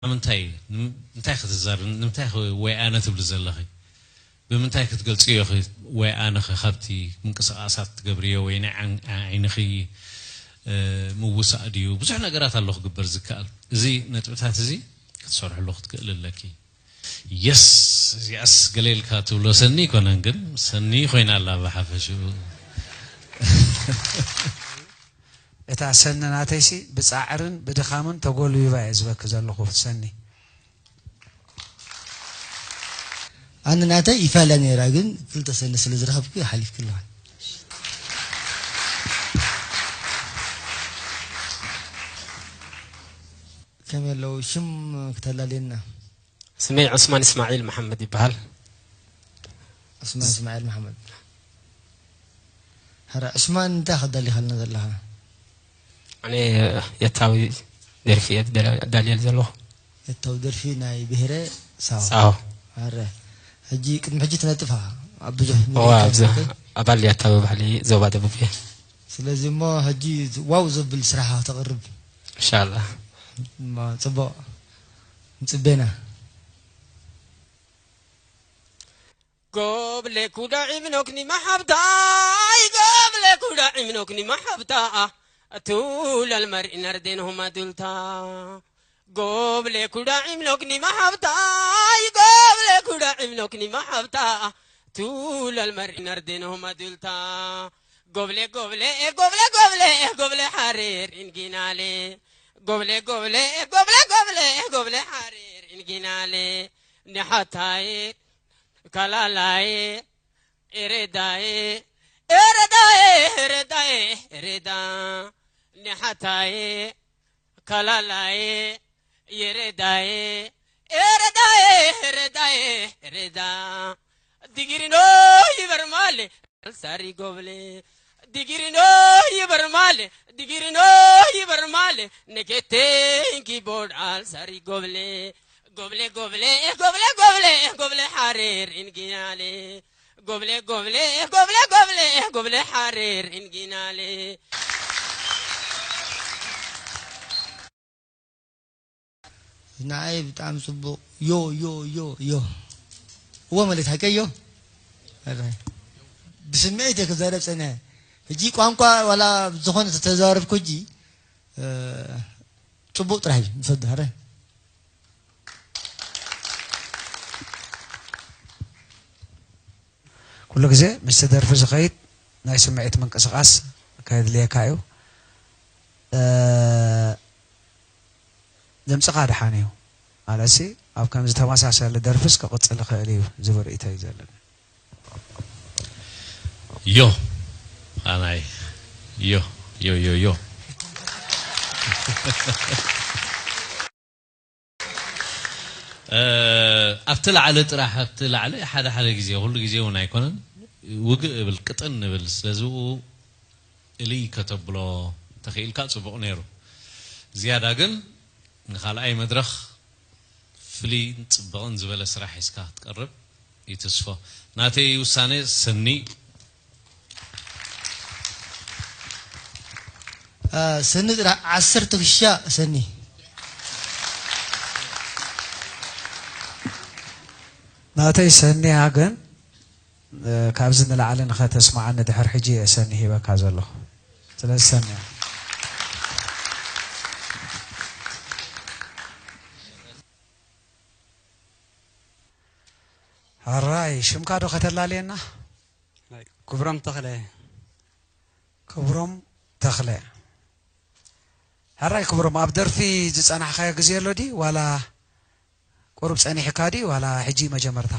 ንምንታይ፣ ንም-፣ እንታይ ክትዛረብ፣ ንምንታይ ኸ ወይ ኣነ ትብሊ ዘለኺ? ብምንታይ ክትገልጽዮ ኸ ወይ ኣነ ኸ ካብቲ ምንቅስቓሳት ትገብርዮ ወይ ናይ ዓይን-፣ ዓይንኺ፣ እ፣ ምውሳእ ድዩ? ብዙሕ ነገራት ኣሎ ክግበር ዝከኣል። እዚ ነጥብታት እዚ ክትሰርሕሉ ክትክእል ኣለኪ። የስ፣ እዚኣስ ገለ ኢልካ ትብሎ ሰኒ ኣይኮነን፣ ግን ሰኒ ኮይና ኣላ ብሓፈሽኡ። እታ ሰኒ ናተይሲ ብጻዕርን ብድኻምን ተጎልቢባ እየ ዝበኪ ዘለኹ ሰኒ። ኣነ ናተይ ይፋለ ነይራ፣ ግን ክልተ ሰኒ ስለ ዝረኸብኩ ሓሊፍኪ ኣለኻ። ከመይ ኣለዉ? ሽም ክተላልየና። ስመይ ዑስማን እስማዒል መሓመድ ይበሃል። ዑስማን እስማዒል መሓመድ። ሕረ ዑስማን፣ እንታይ ከዳሊኻልና ዘለኻ? ኣነ የታዊ ደርፊ እየ ዝደላ-፣ ዳልየል ዘለኹ። የታዊ ደርፊ ናይ ብሄረ ሳዋ። ሳዋ። ሕረ፣ ሕጂ፣ ቅድሚ ሕጂ ትነጥፋ ኣብ ብዙሕ እዋ፣ ሚድያ ኣብዚ ትነጥፍ። ኣባል የታዊ ባህሊ ዞባ ደቡብ እየ። ስለዚ እሞ ሕጂ ዋው ዘብል ስራሓ ከተቕርብ። ኢንሻላህ። እሞ ጽቡቕ። ንጽበና። ጎብሌ ኩዳ ዒብኖክኒ ማሓብታይ፣ ጎብሌ ኩዳ ዒብኖክኒ ማሓብታ፣ ኣቱለል መርኢነር ዴንሆማ ዱልታ። ጎብሌ ኩዳ ዒብኖክኒ ማሓብታይ፣ ጎብሌ ኩዳ ዒብኖክኒ ማሓብታ፣ ቱለል መርኢነር ዴንሆማ ዱልታ። ጎብሌ፣ ጎብሌ፣ ጎብሌ፣ ጎብሌ፣ ጎብሌ ሓሬር ኢንጊናሌ። ጎብሌ፣ ጎብሌ፣ ጎብሌ፣ ጎብሌ፣ ጎብሌ ሓሬር ኢንጊናሌ። ንሓታይ ካላላዬ፣ ኤረዳዬ፣ ኤረዳዬ፣ ኤረዳዬ፣ ኤረዳ። ኒሓታዬ፣ ካላላዬ፣ የረዳዬ፣ ኤረዳዬ፣ ኤረዳዬ፣ ኤረዳ። ዲግሪኖ ይበርማል፣ ሳሪ ጎብሌ። ዲግሪኖ ይበርማል፣ ዲግሪኖ ይበርማል፣ ነጌቴ ኢንኪቦርድ ኣልሳሪ ጎብሌ። ጎብሌ፣ ጎብሌ፣ ጎብሌ፣ ጎብሌ፣ ጎብሌ ሓሬር ኢንጊናሌ። ጎብሌ፣ ጎብሌ፣ ጎብሌ፣ ጎብሌ፣ ጎብሌ ሓሬር ኢንጊናሌ። ንዓይ ብጣዕሚ ጽቡቕ። ዮ፣ ዮ፣ ዮ፣ ዮ። እወ ማለት ሓቀይ ዮ። ኣረ። ብስምዒት እየ ክዛረብ ጸኒሐ። ሕጂ ቋንቋ ዋላ ዝኾነ ተተዛረብኩ ሕጂ፣ እ፣ ጽቡቕ ጥራሕ እዩ ንሰዶ። ኣረ። ኩሉ ግዜ ምስቲ ደርፊ ዝኸይድ ናይ ስምዒት ምንቅስቓስ ከድልየካ እዩ። እ፣ ድምፅኻ ደሓን እዩ። ማለትሲ ኣብ ከምዚ ተመሳሳሊ ደርፍስ ክቕፅል ይኽእል እዩ ዝብል ርእይቶ እዩ ዘለኒ። ዮ፣ ኣናይ፣ ዮ፣ ዮ፣ ዮ፣ ዮ። እ፣ ኣብቲ ላዕሊ ጥራሕ፣ ኣብቲ ላዕሊ ሓደ ሓደ ግዜ፣ ኩሉ ግዜ እውን ኣይኮነን፣ ውግእ እብል፣ ቅጥን እብል። ስለዚ ብኡ እልይ ከተብሎ ተኽኢልካ ጽቡቕ ነይሩ። ዝያዳ ግን ንኻልኣይ መድረኽ ፍሉይን ጽብቕን ዝበለ ስራሕ ሒዝካ ክትቀርብ ይትስፎ። ናተይ ውሳነ ሰኒ። አ፣ ሰኒ ጥራሕ ዓሰርተ ክሻ ሰኒ። ናተይ ሰኒ እያ፣ ግን፣ እ፣ ካብዚ ንላዕሊ ንኸተስምዓኒ ድሕር ሕጂ እየ ሰኒ ሂበካ ዘለኹ። ስለዚ ሰኒ እያ። ሕራይ፣ ሽምካ ዶ ከተላልየና? ክብሮም ተኽለ። ክብሮም ተኽለ። ሕራይ ክብሮም፣ ኣብ ደርፊ ዝጸናሕካዮ ግዜ ኣሎ ድዩ? ዋላ ቁሩብ ጸኒሕካ ድዩ? ዋላ ሕጂ መጀመርታ?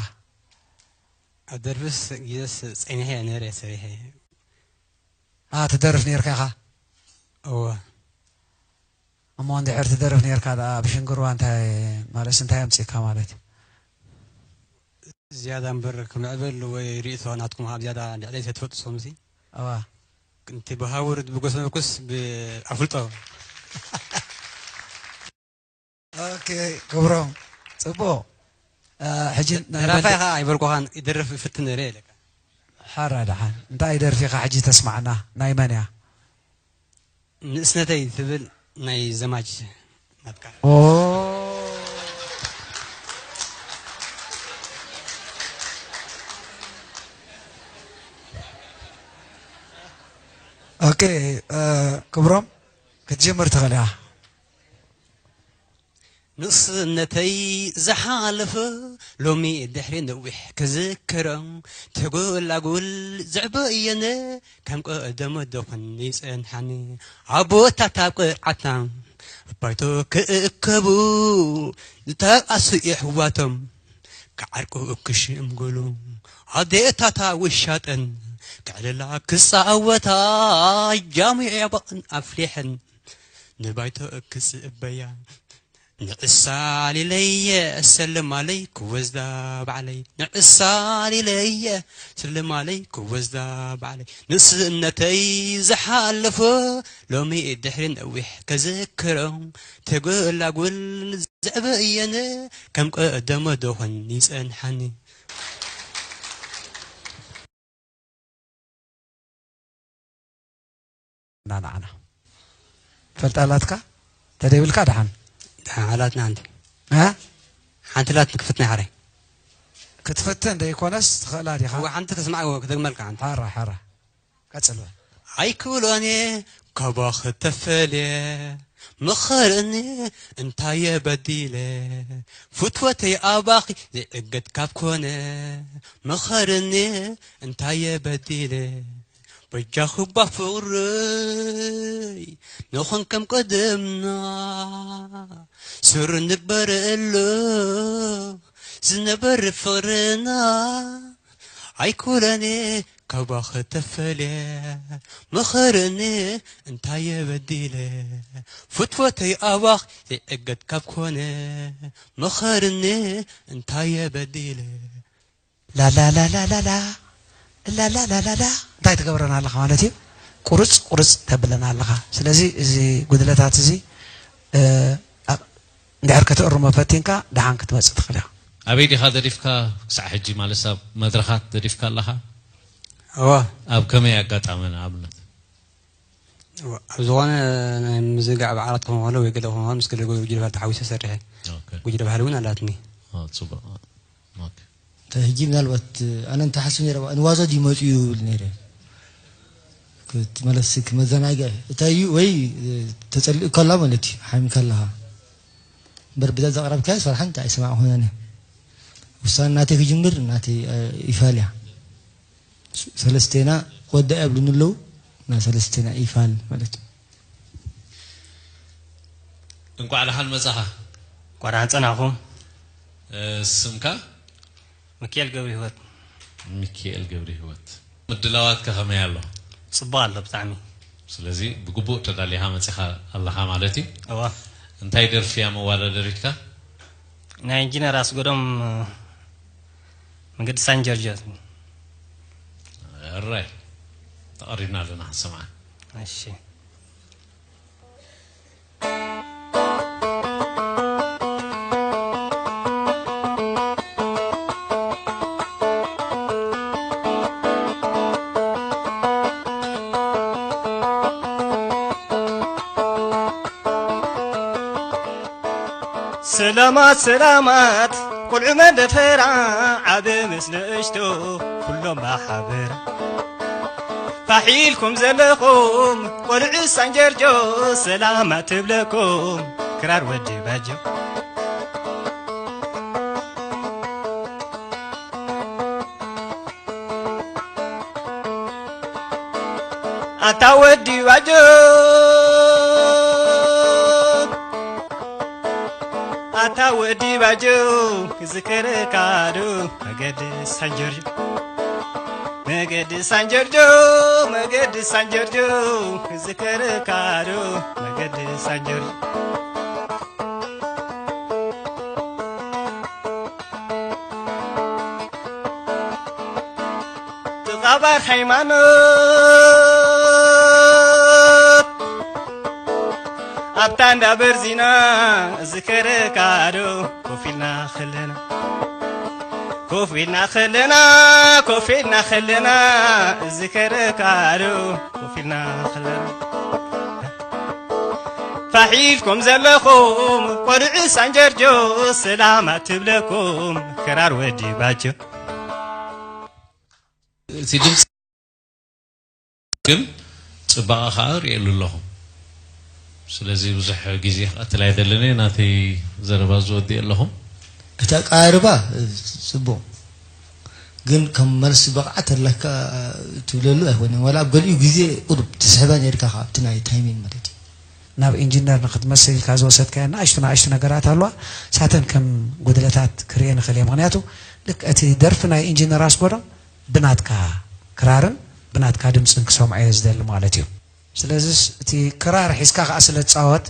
ኣብ ደርፍስ ግዜስ ጸኒሐ እየ ነይረ፣ ሰሪሐ። አ፣ ትደርፍ ነይርካ ኢኻ? እወ። እሞ እንድሕር ትደርፍ ነይርካ ደኣ፣ ኣብ ሽንግርዋ እንታይ፣ ማለትስ እንታይ ኣምጺእካ ማለት እዩ? ዝያዳ እምበር ክምዕብል ወይ ርእይቶ ናትኩም ኣብ ዝያዳ ልዕለይ ትፈልጡ ሰሙሲ? እዋ። ክንቲ ብሃውር ብጎስመኩስ ብኣፍልጦ። ኦኬ፣ ክብሮም፣ ጽቡቕ። እ፣ ሕጂ ናይ ደራፋይ መን ኸኣ ኣይበልኩኻን፣ ይደርፍ ይፍትን ነይረ ኢለካ። ሓራ ደሓን። እንታይ ደርፊ ኢኻ ሕጂ ተስማዓና? ናይ መን እያ? ንእስነተይ ትብል ናይ ዘማች ናትካ። ኦ። ክብሮም ክትጅምር ትኽእል ኢኻ። ንእስነተይ ዝሓለፈ ሎሚ ድሕሪ ነዊሕ ክዝክሮ፣ ተጎላጉል ዝዕበየነ ከም ቀደሙ ደኾን ይጸንሓኒ። ኣቦታት ኣብ ቅርዓታ ባይቶ ክእከቡ፣ ንተኣሱ የሕዋቶም ክዓርቁ ክሽምግሉ፣ ኣዴታታ ውሻጠን ክዕልላ ክጻወታ፣ ጃምያ ባእን ኣፍሊሐን ንባይቶ ክጽበያ። ንዕሳ ሊለየ ሰልም ኣለይ ክወስዳ ባዕለይ፣ ንዕሳ ሊለየ ሰልም ኣለይ ክወስዳ ባዕለይ። ንእስነተይ ዝሓለፎ ሎሚ ድሕሪ ነዊሕ ከዝክሮ፣ ተጎላጉል ዘዕበየነ ከም ቀደሞ ደኾን ይጸንሓኒ። እና ንዓና ፈልጣ ኣላትካ ተደይብልካ ደሓን። ደሓን ኣላትና ሓንቲ። እ? ሓንቲ ኣላትኒ ክፍትና ሓራይ። ክትፍትን ደይኮነስ ትኽእላ ዲኻ? እዋ ሓንቲ ክስማዕ ክደግመልካ ሓንቲ። ሓራ፣ ሓራ። ቀጽል በል። ኣይክብሎን እየ ካባኺ ተፈልየ፣ ምኸርኒ እንታይ እየ በዲለ? ፍትወተይ ኣባኺ ዘይዕገት ካብ ኮነ፣ ምኸርኒ እንታይ እየ በዲለ? በጃኺ እባ ፍቕረይ ንኹን ከም ቀደምና፣ ስሩ ንበረ ኣሎ ዝነበረ ፍቕርና። ኣይኩለኒ ካባኺ ተፈልየ፣ ምኸርኒ እንታይ እየ በዲለ? ፍትወተይ ኣባኺ ዘይዕገት ካብ ኮነ፣ ምኸርኒ እንታይ እየ በዲለ? ላላላላላላ፣ ላላላላላ፣ እንታይ ትገብረና ኣለኻ ማለት እዩ? ቁርጽ ቁርጽ ተብለና ኣለኻ። ስለዚ እዚ ጉድለታት እዚ፣ እ፣ ኣ-፣ እንድሕር ከተእርሞ ፈቲንካ ደሓን ክትመጽእ ትኽእል ኢኻ። ኣበይ ዲኻ ደሪፍካ ክሳዕ ሕጂ? ማለት ኣብ መድረኻት ደሪፍካ ኣለኻ? እወ። ኣብ ከመይ ኣጋጣሚ ንኣብነት? እወ፣ ኣብ ዝኾነ ናይ ምዝንጋዕ በዓላት ክኸውን ከሎ ወይ ገለ ክኸውን ከሎ ምስ ገለ ጉጅለ ባህሊ ተሓዊሰ ሰሪሐ። ኦኬ። ጉጅለ ባህሊ እውን ኣላትኒ። ኦ፣ ጽቡቕ። ኦኬ። እንተ ሕጂ ምናልባት ኣነ እንተ ሓስብ ነይረ፣ ንዋዛ ድዩ መጺኡ ይብል ነይረ። ክት-፣ መለስ ክመዘናግዕ። እንታይ እዩ ወይ ተጸሊኡ ከላ ማለት እዩ፣ ሓሚምካ ኣለኻ። እምበር ብዛ ዘቕረብካዮ ሰርሓ እንታይ ኣይሰማዕኹን ኣነ። ውሳነ ናተይ ክጅምር ናተይ፣ እ፣ ይፋል እያ። ሰለስቴና ወዳእ የብሉን ኣለዉ፣ ናይ ሰለስቴና ይፋል ማለት እዩ። እንቋዕ ደሓን መጻኻ። እንቋዕ ደሓን ጸናሕኩም። እ፣ ስምካ? ሚኪኤል ገብረ ህይወት። ሚኪኤል ገብረ ህይወት። ምድላዋትከ ከመይ ኣሎ? ጽቡቕ ኣሎ ብጣዕሚ። ስለዚ ብግቡእ ተዳሊኻ መጺኻ ኣለኻ ማለት እዩ። እዋ። እንታይ ደርፊ እያ መወዳደሪትካ? ናይ ኢንጂነር ኣስገዶም መገዲ ሳን ጆርጆ። እራይ። ተቐሪብና ኣለና ክንሰምዓ። እሺ። ሰላማት ሰላማት ቆልዑ መደፈራ ዓቢ ምስ ንእሽቶ ኩሎም ብሓበራ ፋሕ ኢልኩም ዘለኹም ቆልዑ ሳንጀርጆ ሰላማት ትብለኩም ክራር ወዲ ባጆ። ኣታ ወዲ ባጆ፣ ኣታ ወዲ ባጆ፣ ክዝከረካ ዶ መገዲ ሳንጀርጆ፣ መገዲ ሳንጀርጆ፣ መገዲ ሳንጀርጆ፣ ክዝከረካ ዶ መገዲ ሳንጀርጆ። ጥቓባር ሃይማኖት ኣብታ እንዳ በርዚና ዝከረካ ዶ ኮፍ ኢልና ከለና፣ ኮፍ ኢልና ከለና፣ ኮፍ ኢልና ከለና ዝከረካ ዶ ኮፍ ኢልና ከለና ፋሕ ኢልኩም ዘለኹም ቆልዑ ሳንጀርጆ ሰላም ኣትብለኩም ክራር ወዲ ባጆ። እቲ ድምፂ ግን ጽባቐ ኸኣ እርእየሉ ኣለኹ። ስለዚ ብዙሕ ግዜ ክቐትል ኣይደልን እየ፣ ናተይ ዘረባ ዝወድእ ኣለኹ። እቲ ኣቀራርባ ጽቡቕ፣ ግን ከም መልሲ ብቕዓት ኣለካ ትብለሉ ኣይኮነን። ዋላ ኣብ ገሊኡ ግዜ ቁሩብ ትስሕባ ነይርካ፣ ካብ እቲ ናይ ታይሚንግ ማለት እዩ። ናብ ኢንጂነር ንክትመስል ኢልካ ዝወሰድካዮ ንኣሽቱ ንኣሽቱ ነገራት ኣለዋ። ሳተን ከም ጉድለታት ክርእየ ንኽእል እየ። ምኽንያቱ ልክ እቲ ደርፊ ናይ ኢንጂነር ኣስጎዶም ብናትካ ክራርን ብናትካ ድምፅን ክሰምዖ እየ ዝደሊ ማለት እዩ። ስለዚስ እቲ ክራር ሒዝካ ከኣ ስለ ትፃወት፣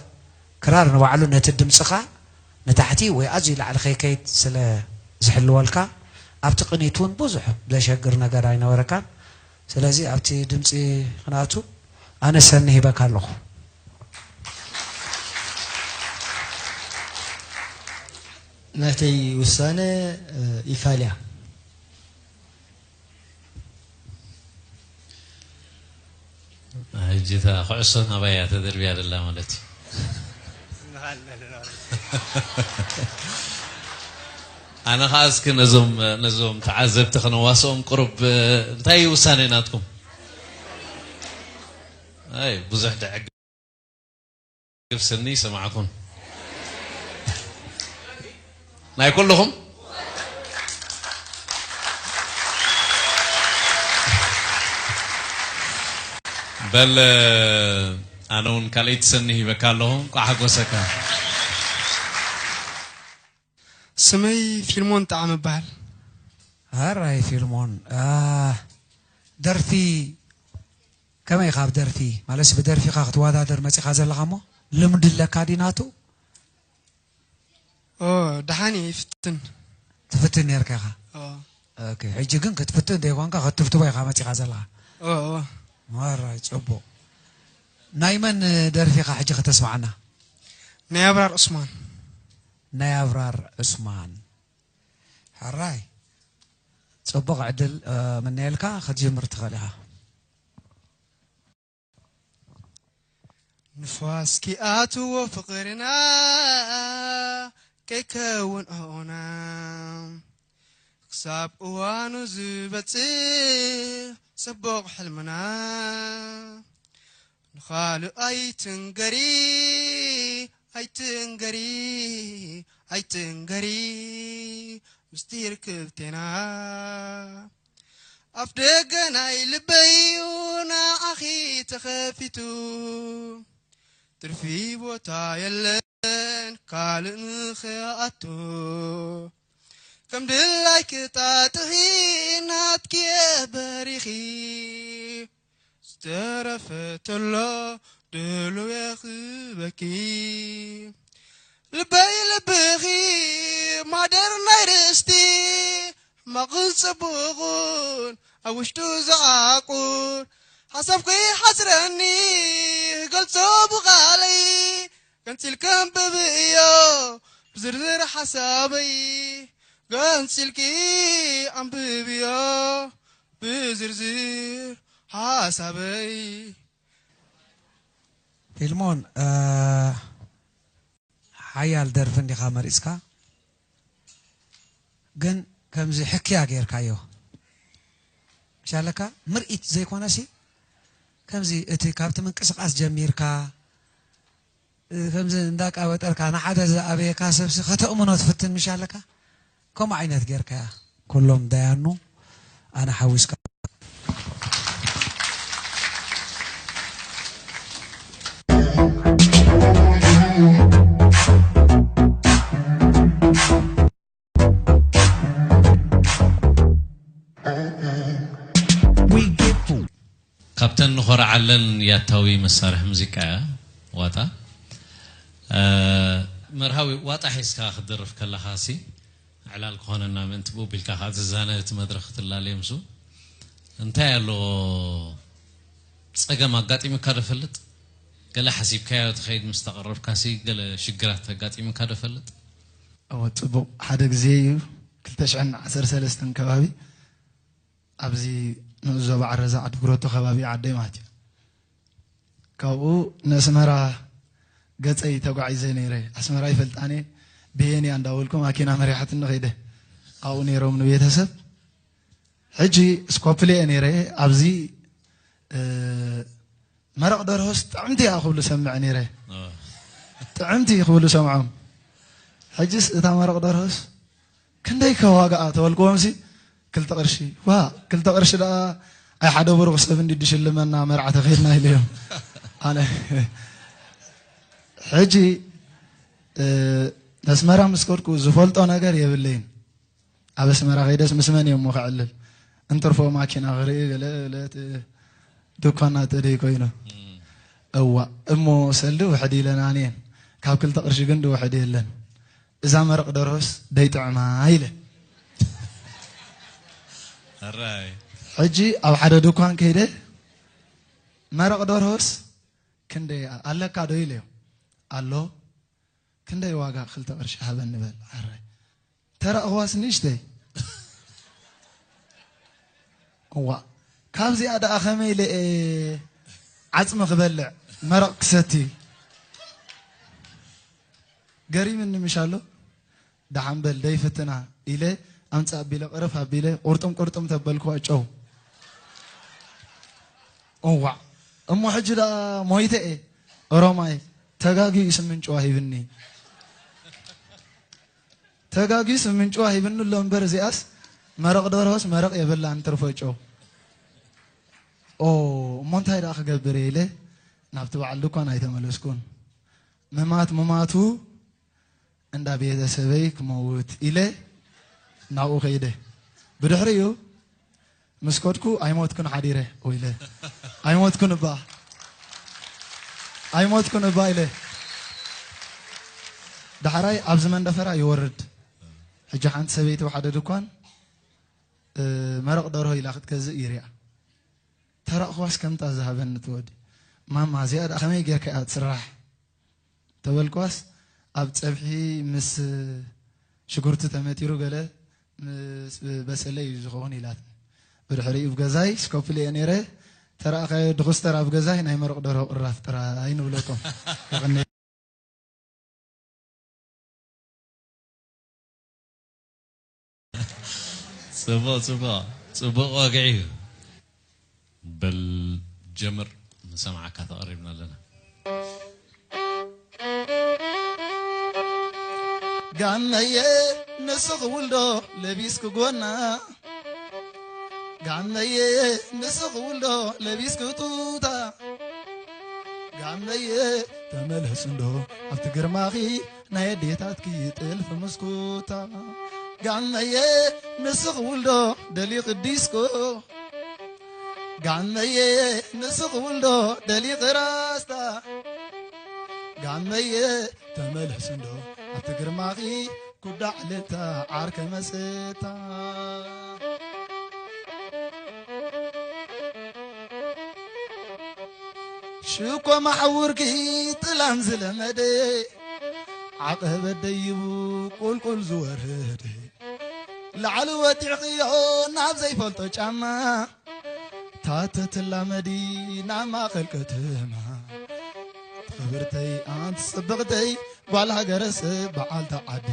ክራር ንባዕሉ ነቲ ድምፅኻ ንታሕቲ ወይ ኣዝዩ ላዕሊ ከይከይድ ስለ ዝሕልወልካ፣ ኣብቲ ቅኒት እውን ብዙሕ ዘሸግር ነገር ኣይነበረካን። ስለዚ ኣብቲ ድምፂ ክንኣቱ ኣነ ሰኒ ሂበካ ኣለኹ። ናተይ ውሳነ፣ እ፣ ኢፋልያ። ሕጂ እታ ኩዕሶ ናባይ እያ ተደርብያ ዘላ ማለት እዩ። ኣነ ኸዓ እስኪ ነዞም፣ ነዞም ተዓዘብቲ ከነዋስኦም ቁሩብ፣ እንታይ እዩ ውሳኔ ናትኩም? ኣይ፣ ብዙሕ ደዕግብ ስኒ ይሰማዕኩን። ናይ ኩልኹም? በል፣ ኣነ እውን ካልኣይቲ ስኒ ሂበካ ኣለኹ። እንቋዕ ሓጎሰካ። ስመይ ፊልሞን ጣዕመ እበሃል። ኣራይ ፊልሞን፣ አ፣ ደርፊ ከመይ ኢኻ? ኣብ ደርፊ ማለትስ ብደርፊ ኢኻ ክትወዳደር መጺኻ ዘለኻ እሞ ልምዲ ኣለካ ድዩ ናቱ? ኦ፣ ደሓን እየ ይፍትን። ትፍትን ነይርካ ኢኻ? ኦ። ኦኬ፣ ሕጂ ግን ክትፍትን ዘይኮንካ ክትትብትቦ ኢኻ መጺኻ ዘለኻ? ኦ፣ ኦ። ኣራይ ጽቡቕ። ናይ መን ደርፊ ኢኻ ሕጂ ከተስምዓና? ናይ ኣብራር ዑስማን። ናይ ኣብራር ዑስማን። ሕራይ፣ ጽቡቕ ዕድል፣ እ፣ ምነየልካ፣ ክትጅምር ትኽእል ኢኻ። ንፋስ ኪኣትዎ ፍቕርና ከይከውን ዑቕና፣ ክሳብ እዋኑ ዝበጽሕ ጽቡቕ ሕልምና። ንኻልእ ኣይትንገሪ፣ ኣይትንገሪ፣ ኣይትንገሪ ምስጢር ክብቴና። ኣፍ ደገ ናይ ልበይ እዩ ንዓኺ ተኸፊቱ፣ ትርፊ ቦታ የለን ካልእ ንኽኣቱ። ከም ድላይኪ ጣጥሒ ናትኪ በሪኺ፣ ዝተረፈ ተሎ ድሉው እየ ክበኪ። ልበይ ልብኺ ማደር ናይ ርስቲ፣ ሕማቕን ጽቡቕን ኣብ ውሽጡ ዝዓቁር። ሓሳብኪ ሓጽረኒ ክገልጾ ብቓለይ፣ ገንጺልኪ ኣንብብዮ ብዝርዝር ሓሳበይ፣ ገንጺልኪ ኣንብብዮ ብዝርዝር ሓሳበይ። ፊልሞን፣ እ፣ ሓያል ደርፊ እንዲኻ መሪጽካ፣ ግን ከምዚ ሕክያ ጌርካዮ። ምሻለካ ምርኢት ዘይኮነሲ፣ ከምዚ እቲ ካብቲ ምንቅስቓስ ጀሚርካ፣ እ፣ ከምዚ እንዳቃበጠርካ ንሓደ ዝኣበየካ ሰብሲ ከተእምኖ ትፍትን ምሻለካ። ከምኡ ዓይነት ጌርካያ። ኩሎም ዳያኑ ኣነ ሓዊስካ። ካብተን ንኾርዓለን ያታዊ መሳርሒ ሙዚቃ እያ ዋጣ። እ፣ መርሃዊ፣ ዋጣ ሒዝካ ክትደርፍ ከለኻሲ ዕላል ክኾነና ምእንቲ ብኡ ቢልካ ከዓ ትዛነ እቲ መድረኽ ክትላለየ ምስኡ። እንታይ ኣሎ ጸገም ኣጋጢሙካ ዶ ፈልጥ? ገለ ሓሲብካዮ ትኸይድ ምስ ተቐረብካሲ ገለ ሽግራት ኣጋጢሙካ ዶ ፈልጥ? እወ፣ ጽቡቕ። ሓደ ግዜ እዩ፣ ክልተ ሽሕን ዓሰርተ ሰለስተን ከባቢ፣ ኣብዚ ንኡስ ዞባ ዓረዛ ዓዲ ግሮቶ ከባቢ ዓደይ ማለት እዩ። ካብኡ ንኣስመራ ገጸይ ተጓዒዘ ነይረ። ኣስመራ ይፈልጣኒ፣ ብሄን እያ እንዳበልኩ ማኪና መሪሓትኒ ከይደ። ኣብኡ ነይሮም ንቤተሰብ። ሕጂ ስኮፕሌ እየ ነይረ። ኣብዚ፣ እ፣ መረቕ ደርሆስ ጥዕምቲ እያ ክብሉ ሰምዕ ነይረ። ጥዕምቲ ክብሉ ሰምዖም። ሕጅስ እታ መረቕ ደርሆስ ክንደይ ከዋጋኣ ተበልክዎምሲ፣ ክልተ ቅርሺ። ዋ፣ ክልተ ቅርሺ ደኣ ኣይ ሓደ ብሩኽ ሰብ እንዲ ድሽልመና መርዓ ተኸይድና ኢለዮም። ኣነ ሕጂ፣ እ፣ ኣስመራ ምስ ከድኩ ዝፈልጦ ነገር የብለይን። ኣብ ኣስመራ ከይደስ ምስ መን እየ እሞ ከዕልል? እንትርፎ ማኪና ክርኢ ገለ፣ ገለ፣ እቲ ድኳና ተደይ ኮይኑ። እዋ፣ እሞ ሰልዲ ውሕድ ኢለን ኣንየን። ካብ ክልተ ቅርሺ ግን ድውሕድ የለን። እዛ መረቕ ደርሆስ ደይጥዕማ ኢለ። ሕራይ። ሕጂ ኣብ ሓደ ድኳን ከይደ፣ "መረቕ ደርሆስ ክንደይ ኣለካ ዶ?" ኢለዮ። "ኣሎ። ክንደይ ዋጋ?" "ክልተ ቅርሺ ሃበኒ በል." "ኣረ፣ ተረእኽዋስ ንእሽተይ?" "እዋ፣ ካብዚኣ ደኣ ከመይ ኢለ እየ ዓጽሚ ክበልዕ፣ መረቕ ክሰቲ?" ገሪምኒ ምሽ ኣሎ። "ደሓን በል ደይፍትና" ኢለ፣ ኣምጽእ ኣቢለ፣ ቅርፍ ኣቢለ፣ ቁርጥም ቁርጥም ተበልክዋ ጨው። እዋዕ፣ እሞ ሕጂ ደኣ ሞይተ እየ። ኦሮማይ፣ ተጋግዩ ስምንጭዋ ሂብኒ። ተጋግዩ ስምንጭዋ ሂብኒ ኣሎ እምበር፣ እዚኣስ መረቕ ደርሆስ መረቕ የብላን፣ ትርፎ ጨው። ኦ፣ እሞ እንታይ ደኣ ክገብር እየ ኢለ፣ ናብቲ በዓል ድኳን ኣይተመለስኩን። ምማት ምማቱ፣ እንዳ ቤተሰበይ ክመውት ኢለ ናብኡ ከይደ። ብድሕሪኡ ምስ ከድኩ ኣይሞትኩን ሓዲረ ኢለ። "ኣይሞትኩን እባ፣ ኣይሞትኩን እባ" ኢለ። ዳሕራይ ኣብዚ መንደፈራ ይወርድ። ሕጂ ሓንቲ ሰበይቲ ኣብ ሓደ ድኳን፣ እ፣ መረቕ ደርሆ ኢላ ክትገዝእ ይሪኣ። "ተራእኽዋስ ከምታ ዝሃበኒ ትወዲ። ማማ፣ እዚኣ ደኣ ከመይ ጌርካ እያ ትስራሕ?" ተበልኳስ፣ ኣብ ጸብሒ ምስ ሽጉርቲ ተመቲሩ ገለ ምስ በሰለ እዩ ዝኸውን ኢላትኒ። ብድሕሪኡ ኣብ ገዛይ ስኮፕል እየ ነይረ፣ ተራእኻዮ ድኹስተር ኣብ ገዛይ ናይ መረቕ ደርሆ ቅራፍ ጥራይ ንብለኩም። የቐንየለይ። ጽቡቕ፣ ጽቡቕ፣ ጽቡቕ ወግዒ እዩ። በል ጀምር፣ ንሰምዓካ ተቐሪብና ኣለና። ጋመየ ንስኽ ውልዶ ለቢስክ ጎና፣ ጋመየ ንስኽ ውልዶ ለቢስክ ቱታ፣ ጋመየ ተመለስ እንዶ ኣብቲ ግርማኺ ናይ ኣዴታትኪ ጥልፊ ምስኩታ። ጋመየ ንስኽ ውልዶ ደሊኽ ዲስኮ፣ ጋመየ ንስኽ ውልዶ ደሊኽ ራስታ፣ ጋመየ ተመለስ እንዶ ኣብቲ ግርማኺ ኩዳ ዕልልታ ዓርከ መስታ። ሽኮ ማሕውርኪ ጥላን ዝለመደ፣ ዓቐበት ደይቡ ቁልቁል ዝወረደ፣ ላዕሊ ወጢዕኽዮ ናብ ዘይፈልጦ ጫማ፣ ታተ ትላመዲ ናብ ማእከል ከተማ። ክብርተይ ኣንቲ ጽብቕተይ ጓል ሃገረሰብ በዓልቲ ዓዲ፣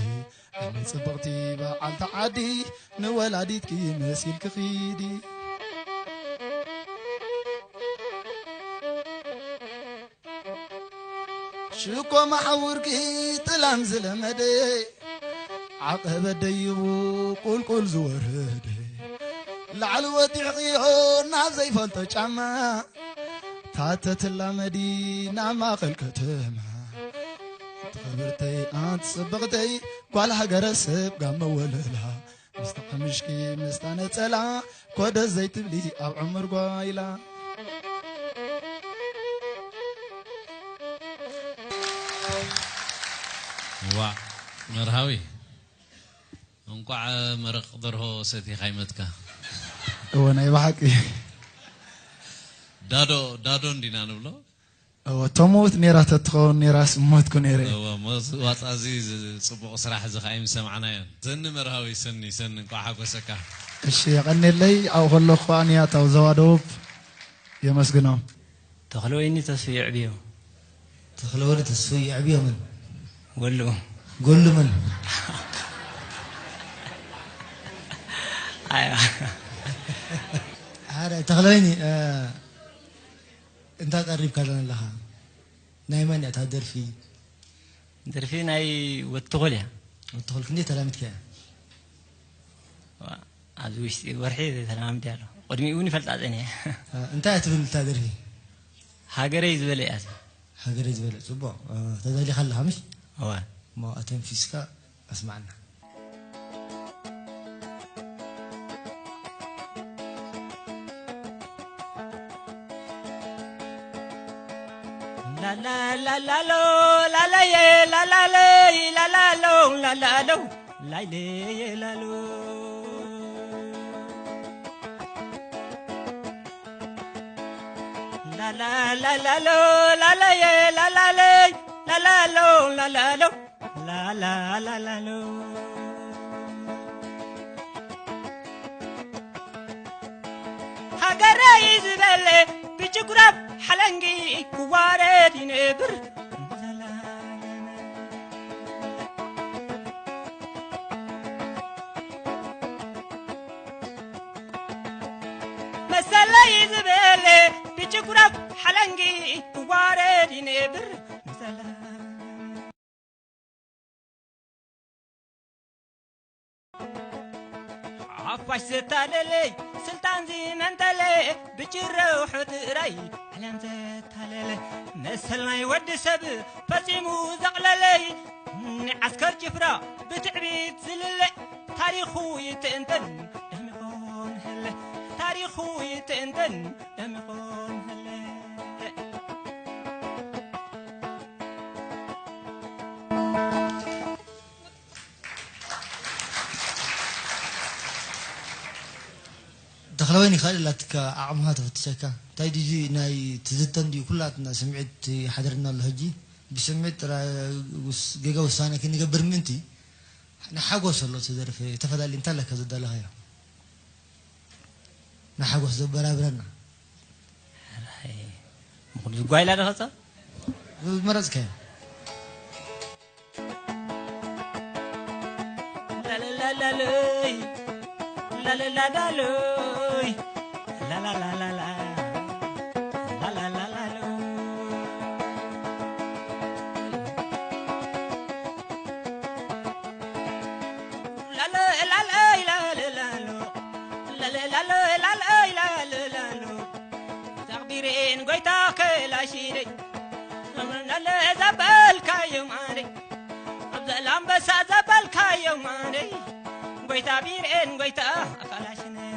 ኣነ ጽብቕቲ በዓልቲ ዓዲ፣ ንወላዲትኪ መሲልኪ ኺዲ። ሽኮ መሓውርኪ ጥላን ዝለመደ፣ ዓቐበት ደይቡ ቁልቁል ዝወረደ፣ ላዕሊ ወጢዕኽዮ ናብ ዘይፈልጦ ጫማ፣ ታተ ትላመዲ ናብ ማእከል ከተማ። ኣንቲ ክብርተይ ኣንቲ ጽብቕተይ ጓል ሃገረሰብ ጋመ ወለላ፣ ምስታ ቀምሽኪ ምስታ ነጸላ፣ ኮደስ ዘይትብሊ ኣብ ዕምር ጓይላ። ዋዕ መርሃዊ፣ እንቋዕ መረቕ ደርሆ ሰቲኻ ይመትካ። እወ፣ ናይ ብሓቂ። ዳዶ፣ ዳዶ እንዲና ንብሎ። እወ፣ ተምውት ነይራ ተትኸውን ነይራስ ምሞትኩ ነይረ። እወ፣ ሞት ዋጣ፣ እዚ ዝ-፣ ጽቡቕ ስራሕ እዚ ኸኣ ምስ ሰማዕናዮን። ሰኒ መርሃዊ፣ ሰኒ፣ ሰኒ፣ እንቋዕ ሓጎሰካ። እሺ፣ የቐንየለይ። ኣብኡ ከለኹ ከኣ ንያታው ዞባ ደቡብ የመስግኖም። ተኽለወይኒ ተስፉ የዕብዮ። ተኽለወይኒ ተስፉ የዕብዮ ምን? ጎሉ። ጎሉ ምን? ኣያ። ኣረ፣ ተኽለወይኒ፣ እ፣ እንተ ቀሪብካ ዘለኻ ናይ መን እያ እታ ደርፊ? ደርፊ ናይ ወትኹል እያ። ወትኹል ክንደይ ተላሚድካ እያ? ዋ፣ ኣብዚ ውሽጢ ወርሒ ተለማምዲ ኣሎ። ቅድሚኡ እውን ይፈልጣ ጸኒሐ። እ፣ እንታይ እያ ትብል እታ ደርፊ? ሃገረይ ዝበለ እያ። ሃገረይ ዝበለ፣ ጽቡቕ። እ፣ ተዳሊኻ ኣለኻ ምሽ? እወ። እሞ ኣተንፊስካ ኣስማዕና። ላላ ላላሎ ላላየ ላላለይ ላላሎ ላላሎ ላይለየ ላሎ ላላ ላላሎ ላላየ ላላለይ ላላሎ ላላሎ ላላላላሎ ሃገረይ ዝበለ ብጭጉራብ ሓለንጊ ክዋረድ ይነብር። መሰለይ ዝበለ ብጭጉራብ ሓለንጊ ክዋረድ ይነብር። ሓፋሽ ዘታለለይ ስልጣን ዝመንጠለ ብጭረውሑ ጥራይ ዓለም ዘታለለ መሰል ናይ ወዲ ሰብ ፈጺሙ ዘቕለለይ ንዓስከር ጭፍራ ብትዕቢት ዝልለ ታሪኹ ይትእንተን ደሚቑ ንህለ ታሪኹ ይትእንተን ደሚቑ ንህለ ተኽለወይኒ ካልእ ላትካ ዓቕምኻ ተፈትሸካ እንታይ ድዩ ናይ ትዝተን ድዩ ኩላትና ስምዒት ሓደርና ኣሎ ሕጂ ብስምዒት ጥራይ ውስ- ጌጋ ውሳነ ክንገብር ምእንቲ ንሓጎስ ኣሎ እቲ ደርፊ ተፈላለዩ እንታይ ኣለካ ዘዳለኻዮ ንሓጎስ ዘበራብረና ሕራይ ምኹን ዝጓይላ ዶ ኸጸ ዝመረጽካዮ ላላላላሎይ ላላላላሎይ ላላላላላ ላላላላሎ ላለ ላለ ላለ ላሎ ላለ ላለ ላለ ላለ ላሎ ተቕዲሬን ጎይታ ከላሽነይ ላለ ዘበልካዮ ማለይ ኣብ ዘላምበሳ ዘበልካዮ ማለይ ጎይታ ቢሬን ጎይታ ከላሽነይ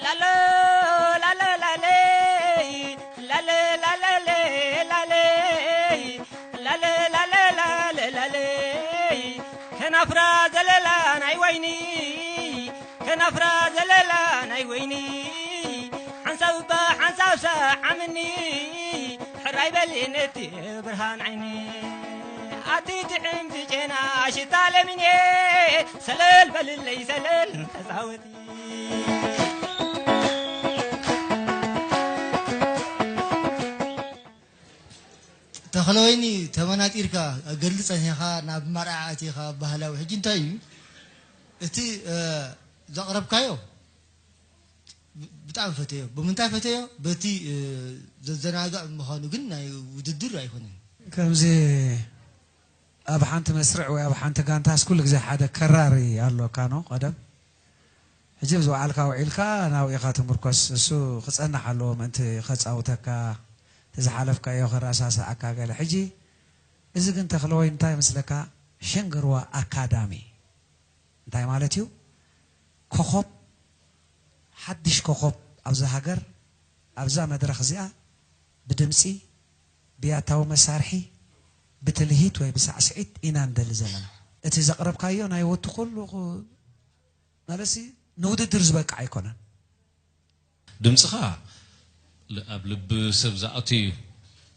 ላሎ ላለ ላለይ ላለ ላለለ ላለይ ላለ ላለ ላለ ላለይ ከናፍራ ዘለላ ናይ ወይኒ ከናፍራ ዘለላ ናይ ወይኒ ሓንሳብ እባ ሓንሳብ ሰዓምኒ ሕራይ በሊ ነቲ ብርሃን ዓይኒ ኣቲ ጥዕምቲ ጨና ሽታ ለሚኔ ሰለል በልለይ ሰለል ተፃወቲ ተኽለወይኒ ተመናጢርካ ገድሊ ጸኒሕኻ ናብ መርዓ ኣቲኻ ባህላዊ ሕጂ እንታይ እዩ እቲ ዘቕረብካዮ ብጣዕሚ ፈተዮ ብምንታይ ፈተዮ በቲ ዘዘናግዕ ምዃኑ ግን ናይ ውድድር ኣይኮነን ከምዚ ኣብ ሓንቲ መስርዕ ወይ ኣብ ሓንቲ ጋንታስ ኩሉ ግዜ ሓደ ከራሪ ኣሎ ካኖ ቀደም ሕጂ ኣብዚ በዓልካ ውዒልካ ናብኡ ኢኻ ትምርኮስ እሱ ክጸንሕ ኣለዎ ምእንቲ ከጻውተካ እቲ ዝሓለፍካዮ ከረሳስኣካ ገለ ሕጂ እዚ ግን ተኽለወይኒ እንታይ ይመስለካ ሸንገርዋ ኣካዳሚ እንታይ ማለት እዩ ኮኾብ ሓድሽ ኮኾብ ኣብዛ ሃገር ኣብዛ መድረኽ እዚኣ ብድምፂ ብያታዊ መሳርሒ ብትልሂት ወይ ብሳዕስዒት ኢና ንደሊ ዘለና። እቲ ዘቕረብካዮ ናይ ወትኹሉ ማለትሲ ንውድድር ዝበቅዕ ኣይኮነን። ድምፅኻ ኣብ ልቢ ሰብ ዝኣቱ እዩ።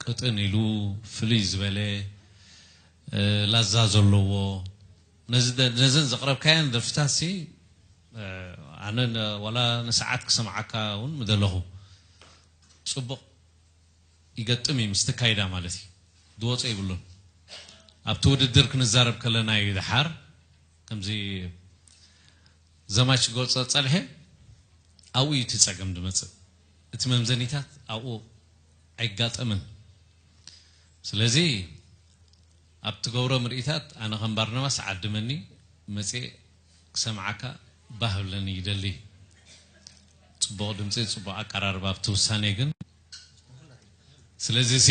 ቅጥን ኢሉ ፍልይ ዝበለ ላዛ ዘለዎ ነዘን ዘቕረብካየን ደርፍታትሲ ኣነ ዋላ ንሰዓት ክሰምዓካ እውን ምደለኹ። ፅቡቕ ይገጥም እዩ ምስቲ ካይዳ ማለት እዩ። ዝወፀ ይብሉን። ኣብቲ ውድድር ክንዛረብ ከለና እዩ ደሓር ከምዚ ዘማች ክገልፆ ዝፀንሐ ኣብኡ እዩ እቲ ጸገም ዝመጽእ። እቲ መምዘኒታት ኣብኡ ኣይጋጠምን። ስለዚ ኣብ ትገብሮ ምርኢታት ኣነ ከም ባርናባስ ዓድመኒ፣ መጽየ ክሰምዓካ ባህ ብለኒ ይደሊ። ጽቡቕ ድምጺ፣ ጽቡቕ ኣቀራርባ ኣብቲ ውሳኔ ግን። ስለዚ ሲ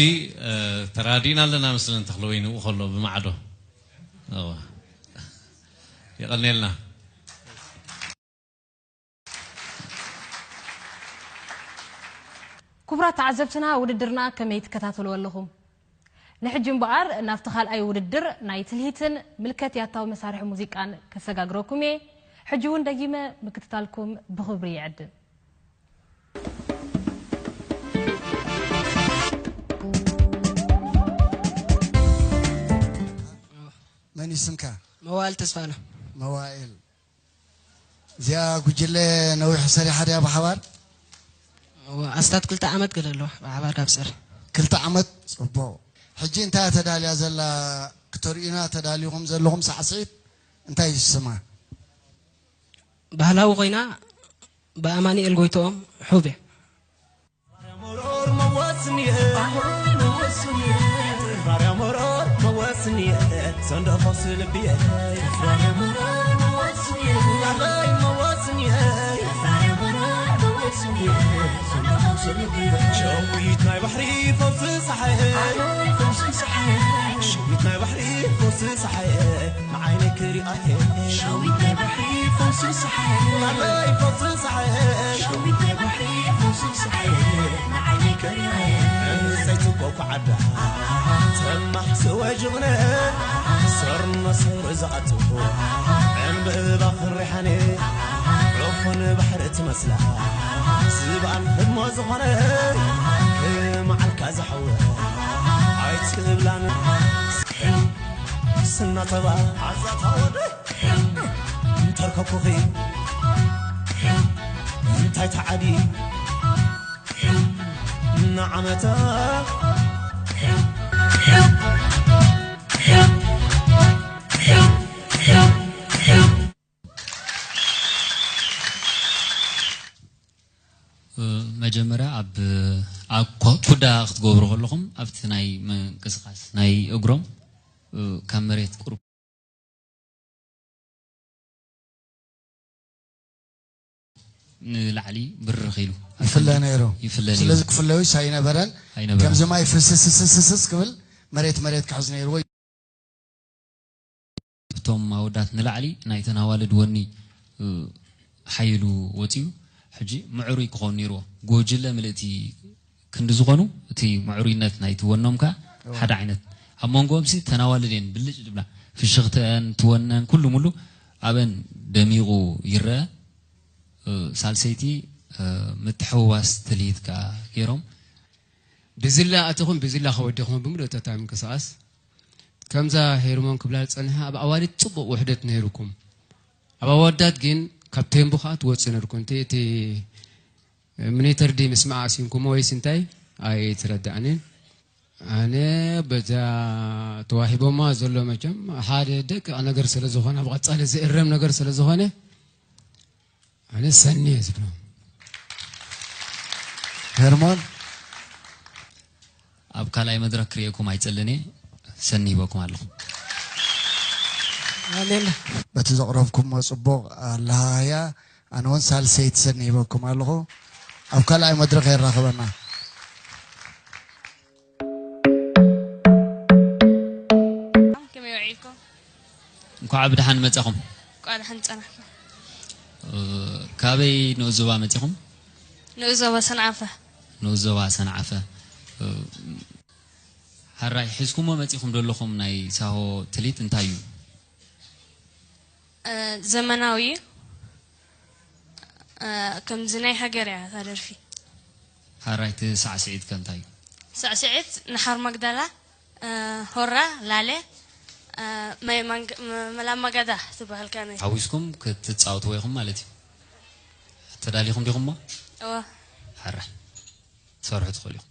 ተራዲእና ኣለና መስለን ተኽለወይኒ ንኡ ከሎ ብማዕዶ። እወ። የቐንየልና። ክቡራት ተዓዘብትና፣ ውድድርና ከመይ ትከታተልዎ ኣለኹም? ንሕጂ እምበኣር ናብቲ ካልኣይ ውድድር ናይ ትልሂትን ምልከት ያታዊ መሳርሒ ሙዚቃን ከሰጋግረኩም እየ። ሕጂ እውን ደጊመ ምክትታልኩም ብኽብሪ ይዕድም። መን እዩ ስምካ? መዋእል ተስፋ ኣሎ። መዋእል እዚኣ ጉጅለ ነዊሕ ሰሪሓ ድያ ብሓባር? ኣስታት ክልተ ዓመት ገለ ኣለዋ ብሓባር ካብ ሰር ክልተ ዓመት ፅቡቕ። ሕጂ እንታይ እያ ተዳልያ ዘላ? ክተርእዩና ተዳሊኹም ዘለኹም ሳዕስዒት እንታይ እዩ ስማ? ባህላዊ ኮይና ብኣማኒኤል ጎይትኦም ሑብ እያ። ሸዊት ናይ ባሕሪ ፈውሲ ፀሓየ ሸዊት ናይ ባሕሪ ፈውሲ ፀሓየ ንዓይነይ ክሪኣ እየ ሸዊት ናይ ባሕሪ ፈውሲ ፀሓየ ናለይ ፈውሲ ፀሓየ ሸዊት ናይ ባሕሪ ፈውሲ ፀሓየ ንዓይነይ ክሪኣ እየ እንሰይቲ ኮኮ ዓዳ ተማሕ ስወ ጅግነ ሰርኖ ሰይሩ ዝኣትዎ ዕምብባ ክንሪሓነ ዑፉን ባሕሪ ትመስላ ዝብኣን ህድሞ ዝኾነ ክመዓልካ ዝሓወ ኣይትብላን ስናተባ ዓዛታ ወደ እንተርከኩኺ እንታይ ተዓዲ ንዓመታ መጀመርያ ኣብ ኣብ ኩዳ ክትገብሩ ከለኹም ኣብቲ ናይ ምንቅስቃስ ናይ እግሮም ካብ መሬት ቁሩብ ንላዕሊ ብርኽ ኢሉ ይፍለ ነይሩ። ይፍለ ነይሩ። ስለዚ ክፍለዩስ ኣይነበረን። ኣይነበረን። ከምዚ ማይ ፍስስስስስ ክብል መሬት መሬት ክሕዝ ነይርዎ። እቶም ኣወዳት ንላዕሊ ናይተን ኣዋልድ ወኒ ሓይሉ ወፂኡ። ሕጂ ምዕሩይ ክኸውን ነይርዎ። ጎጅለ ምልእቲ ክንዲ ዝኾኑ እቲ ምዕሩይነት ናይቲ ወኖም ከኣ ሓደ ዓይነት ኣብ መንጎኦም ሲ ተናዋልድ እየን ብልጭ ዝብላ ፍሽኽተን ትወነን ኩሉ ሙሉ ኣበን ደሚቑ ይረአ ሳልሰይቲ ምትሕውዋስ ትልሂት ከኣ ገይሮም ብዝላ ኣተኹም ብዝላ ከወደኹም ብምልእተታ ምንቅስቓስ ከምዛ ሄርሞን ክብላ ዝጸንሐ ኣብ ኣዋልድ ጽቡቕ ውሕደት ነይሩኩም ኣብ ኣወዳት ግን ካብ ቴምቡ ከኣ ትወጽእ ነርኩም እቲ ሚኒተር ድዩ ምስማዕ ኣሲንኩሞ ወይስ እንታይ ኣይተረድኣንን። ኣነ በዛ ተዋሂቦማ ዘሎ መቸም ሓደ ደቂቕ ነገር ስለ ዝኾነ ኣብ ቐጻሊ ዝእረም ነገር ስለ ዝኾነ ኣነ ሰኒ እየ ዝብሎ። ሄርሞን ኣብ ካልኣይ መድረክ ክርእየኩም ኣይጸልን እየ ሰኒ ሂበኩም ኣለኹ። በቲ ዘቕረብኩሞ ጽቡቕ ኣለሃህያ ኣነ እውን ሳልሰይቲ ሰኒ ሂበኩም ኣለኹ ኣብ ካልኣይ መድረኽ የራኽበና ከመይ ውዒልኩም? እንኳዕ ብድሓን መጻኹም። እንኳዕ ድሓን ጸናሕኩም። ካበይ ንኡስ ዞባ መጺኹም? ንኡስ ዞባ ሰንዓፈ። ንኡስ ዞባ ሰንዓፈ። ሃራይ ሒዝኩሞ መጺኹም ዘለኹም ናይ ሳሆ ትሊት እንታይ እዩ? ዘመናዊ እዩ። ከምዚ ናይ ሃገር እያ እታ ደርፊ። ሃራይ እቲ ሳዕስዒት ከ እንታይ እዩ? ሳዕስዒት ንሓር ማግዳላ፣ ሆራ፣ ላለ፣ መላማጋዳ ትበሃል ከ ነይ። ሓዊስኩም ክትጻወትዎ ኢኹም ማለት እዩ። ተዳሊኹም ዲኹም እሞ? እወ። ሓራይ ትሰርሑ ትኽእሉ ኢኹም።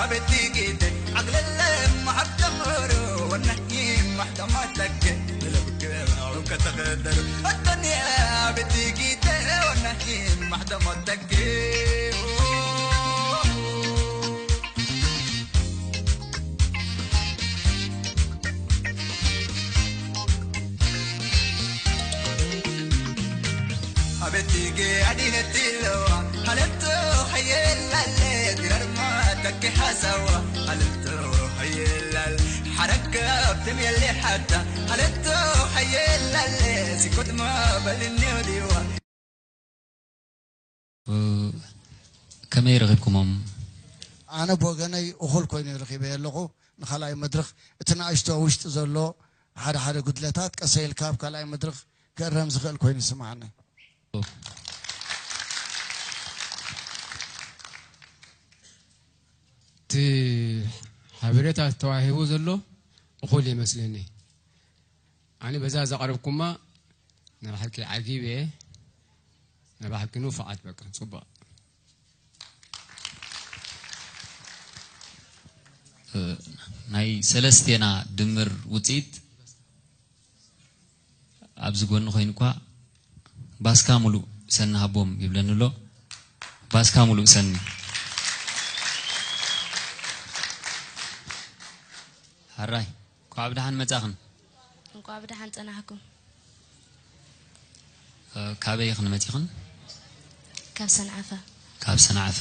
أبتيجي عقل اللي محتمر والنهي محتمر تك لو كتغدر الدنيا أبتيجي والنهي محتمر تك أبتيجي أدينة اللوا هلتو حي اللي درر ما تكي حسوا هلتو حي اللي حركة بتمي اللي حتى هلتو حي اللي سكوت ما بلني وديوا ከመይ ረኺብኩሞም? ኣነ ብወገነይ እኹል ኮይኑ ረኺበዮ ኣለኹ። ንኻልኣይ መድረኽ እቲ ንኣሽቶ ውሽጢ ዘሎ ሓደ ሓደ ጉድለታት ቀሰ ኢልካ ኣብ ካልኣይ መድረኽ ክእረም ዝኽእል ኮይኑ ይስምዓኒ። እቲ ሓበሬታ ተዋሂቡ ዘሎ እኹል ይመስለኒ። ኣነ በዛ ዘቕረብኩማ ንባዕልኪ ዓጊበ እየ። ንባዕልኪ ንፉዓት በቃ ጽቡቕ። ናይ ሰለስቴና ድምር ውፅኢት ኣብዚ ጎኒ ኮይኑ እኳ ባስካ ሙሉእ ሰኒ ሃቦም ይብለኒ ኣሎ። ባስካ ሙሉእ ሰኒ። ሕራይ እንኳዕ ብደሓን መጻኽን። እንኳዕ ብደሓን ጸናሕኩም። ካበይ ኢኽን መጺኽን? ካብ ሰንዓፈ። ካብ ሰንዓፈ።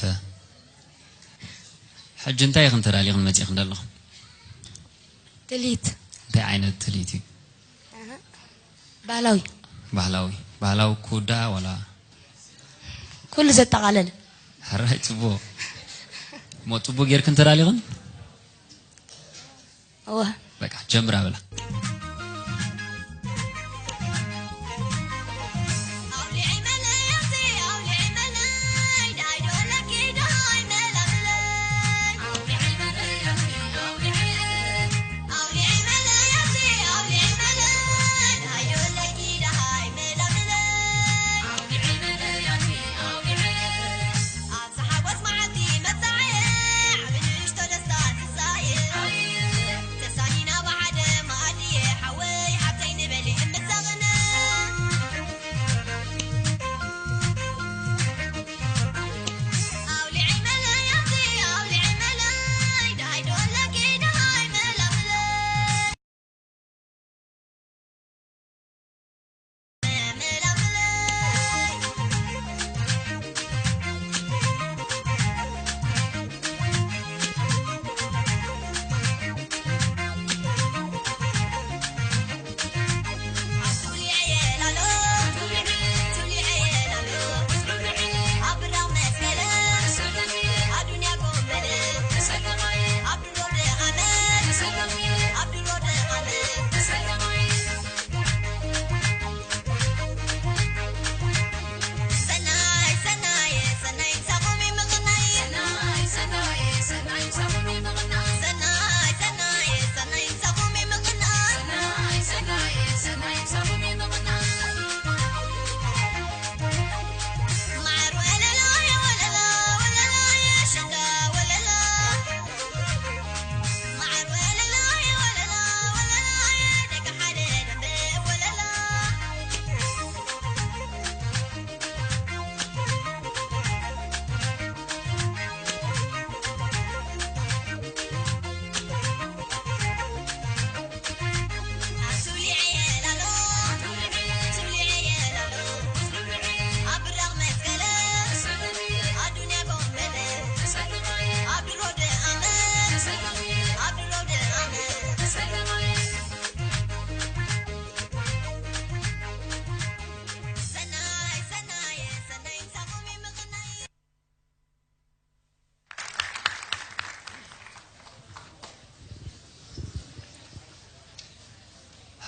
ሕጂ እንታይ ኢኽን ተዳሊኽን መጺኽን ዘለኽን? ትልሂት። እንታይ ዓይነት ትልሂት እዩ? ባህላዊ። ባህላዊ። ባህላዊ ክውዳእ ዋላ? ኩሉ ዘጠቓለለ። ሕራይ ጽቡቕ። እሞ ጽቡቕ ጌርክን ተዳሊኽን? እወ። በቃ ጀምራ በላ።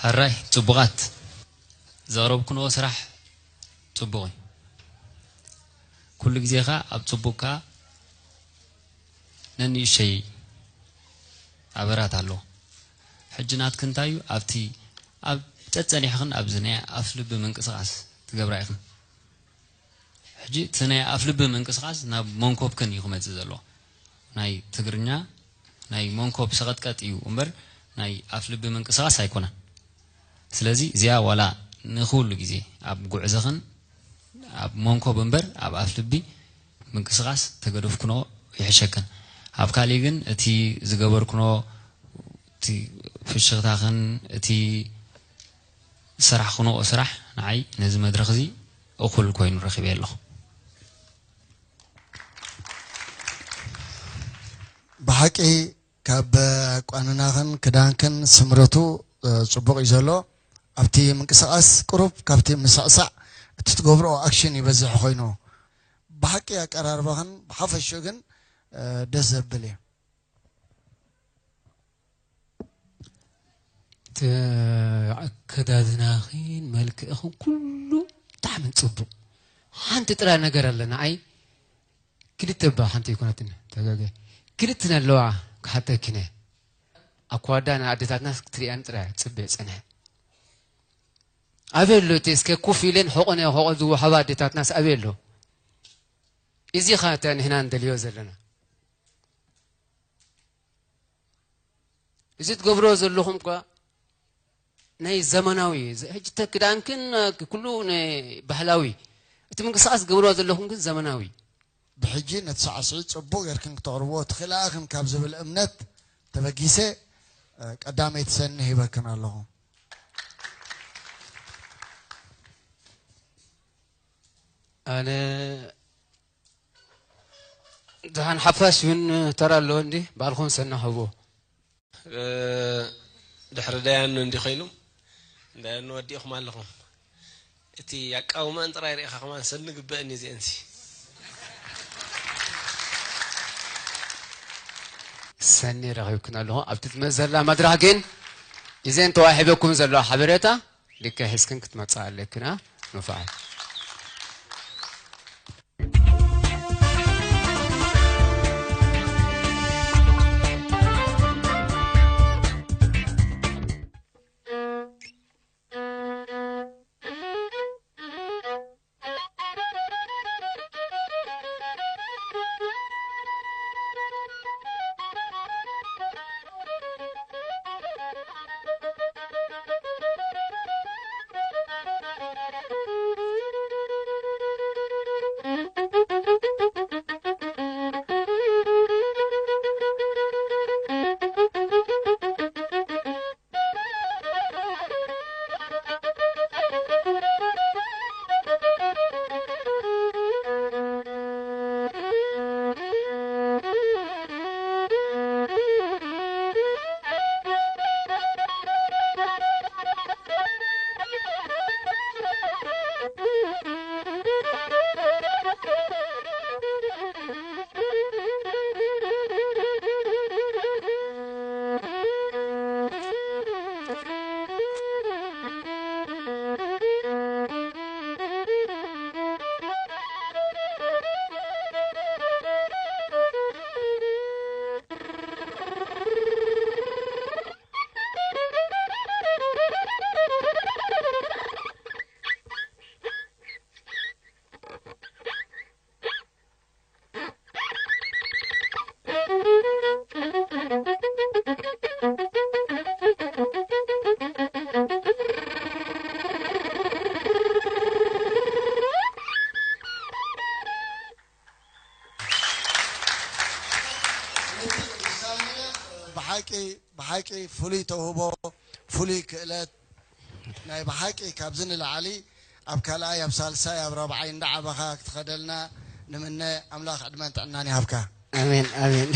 ሕራይ ጽቡቓት ዘቕረብኩንዎ ስራሕ ጽቡቕ እዩ። ኩሉ ግዜ ኸኣ ኣብ ጽቡቕካ ነንእሽተይ ኣበራት ኣለዎ። ሕጂ ናትክን እንታይ እዩ ኣብቲ ኣብ ጸጸኒሕኽን ኣብዚ ናይ ኣፍ ልቢ ምንቅስቓስ ትገብራ ኢኽን። ሕጂ እቲ ናይ ኣፍ ልቢ ምንቅስቓስ ናብ መንኮብክን እዩ ክመጽእ ዘለዎ። ናይ ትግርኛ ናይ መንኮብ ሰቐጥቀጥ እዩ እምበር ናይ ኣፍ ልቢ ምንቅስቓስ ኣይኮነን። ስለዚ እዚኣ ዋላ ንኹሉ ግዜ ኣብ ጉዕዞኽን ኣብ መንኮብ እምበር ኣብ ኣፍ ልቢ ምንቅስቓስ ተገደፍክኖ ይሕሸክን። ኣብ ካሊእ ግን እቲ ዝገበርክኖ እቲ ፍሽኽታኽን እቲ ዝሰራሕክንኦ ስራሕ ንዓይ ነዚ መድረኽ እዚ እኹል ኮይኑ ረኺበዮ ኣለኹ። ብሓቂ ካብ ኣቋንናኽን ክዳንክን ስምረቱ ጽቡቕ እዩ ዘሎ። ኣብቲ ምንቅስቓስ ቅሩብ ካብቲ ምስዕሳዕ እቲ ትገብርኦ ኣክሽን ይበዝሕ ኮይኑ ብሓቂ ኣቀራርባኽን ብሓፈሽኡ ግን ደስ ዘብል እዩ። ኣከዳድናኺን መልክዕኽን ኩሉ ብጣዕሚ ጽቡቕ። ሓንቲ ጥራይ ነገር ኣለና ኣይ ክልተ እባ ሓንቲ ኣይኮነትን ተጋገ ክልተ ኣለዋ ክሓተኪነ ኣኳዳ ናይ ኣዴታትና ክትሪኣን ጥራይ ጽበ ጽንሐ ኣበይ ኣሎ እቲ እስከ ኮፍ ኢለን ሕቆነ ሕቆ ዝወሃባ ኣዴታትናስ ኣበይ ኣሎ እዚ ኸ ንሕና እንደልዮ ዘለና እዚ ትገብሮ ዘለኹም እኳ ናይ ዘመናዊ ሕጂ ተክዳንክን ኩሉ ባህላዊ እቲ ምንቅስቃስ ትገብርዋ ዘለኹም ግን ዘመናዊ ብሕጂ ነቲ ሳዕስዒት ጽቡቕ ጌርክን ክተቕርብዎ ትኽእላ ኢኽን ካብ ዝብል እምነት ተበጊሰ ቀዳመይቲ ሰኒ ሂበክን ኣለኹ። ኣነ ደሓን ሓፋሽ እውን ተራ ኣለዎ እንዲ ባዕልኹም ሰኒ ሃብዎ። ድሕሪ ዳያኑ እንዲ ኮይኑም ዳያኑ ወዲእኹም ኣለኹም። እቲ ኣቃውማን ጥራይ ርኢኻ ከማን ሰኒ ግበእኒ እዚአንሲ። ሰኒ ረኺብክን ኣለኹ ኣብቲ ትመፅእ ዘላ መድረኽ ግን እዘን ተዋሂበኩም ዘለዋ ሓበሬታ ልክዕ ሒዝክን ክትመፅኣ ኣለክን ኣ ንፉዓት። ብሓቂ ብሓቂ ፍሉይ ተውህቦ ፍሉይ ክእለት ናይ ብሓቂ ካብዚ ንላዕሊ ኣብ ካልኣይ ኣብ ሳልሳይ ኣብ ራብዓይ እንዳዓበኻ ክትኸደልና ንምነ ኣምላኽ ዕድመን ጥዕናን ይሃብካ። ኣሜን ኣሜን።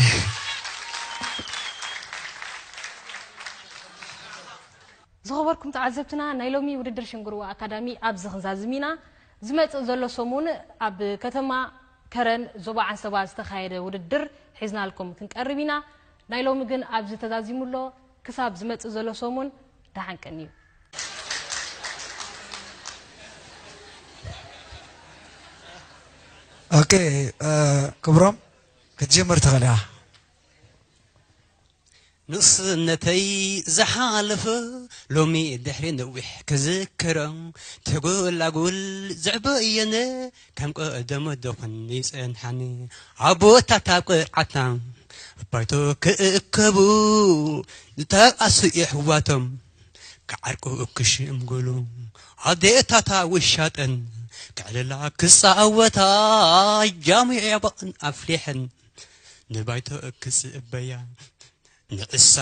ዝኸበርኩም ተዓዘብትና ናይ ሎሚ ውድድር ሽንግርዋ ኣካዳሚ ኣብዚ ክንዛዝም ኢና። ዝመጽእ ዘሎ ሰሙን ኣብ ከተማ ከረን ዞባ ዓንሰባ ዝተኻየደ ውድድር ሒዝናልኩም ክንቀርብ ኢና። ናይ ሎሚ ግን ኣብዚ ተዛዚሙ ኣሎ። ክሳብ ዝመጽእ ዘሎ ሰሙን ደሓን ቀንዩ። ኦኬ ክብሮም ክትጅምር ትኽእል ኢኻ። ንእስነተይ ዝሓለፈ ሎሚ ድሕሪ ነዊሕ ክዝክሮ ተጎላጉል ዝዕበየነ ከም ቀደሙ ደኹን ይጸንሓኒ ኣቦታት ኣብ ቅርዓትና ባይቶ ክእከቡ ዝተቃሱ የሕዋቶም ክዓርቁ ክሽምግሉ ኣዴታታ ውሻጠን ክዕልላ ክጻወታ ጃሚዕ ያባቕን ኣፍሊሐን ንባይቶ ክጽበያ ንዕሳ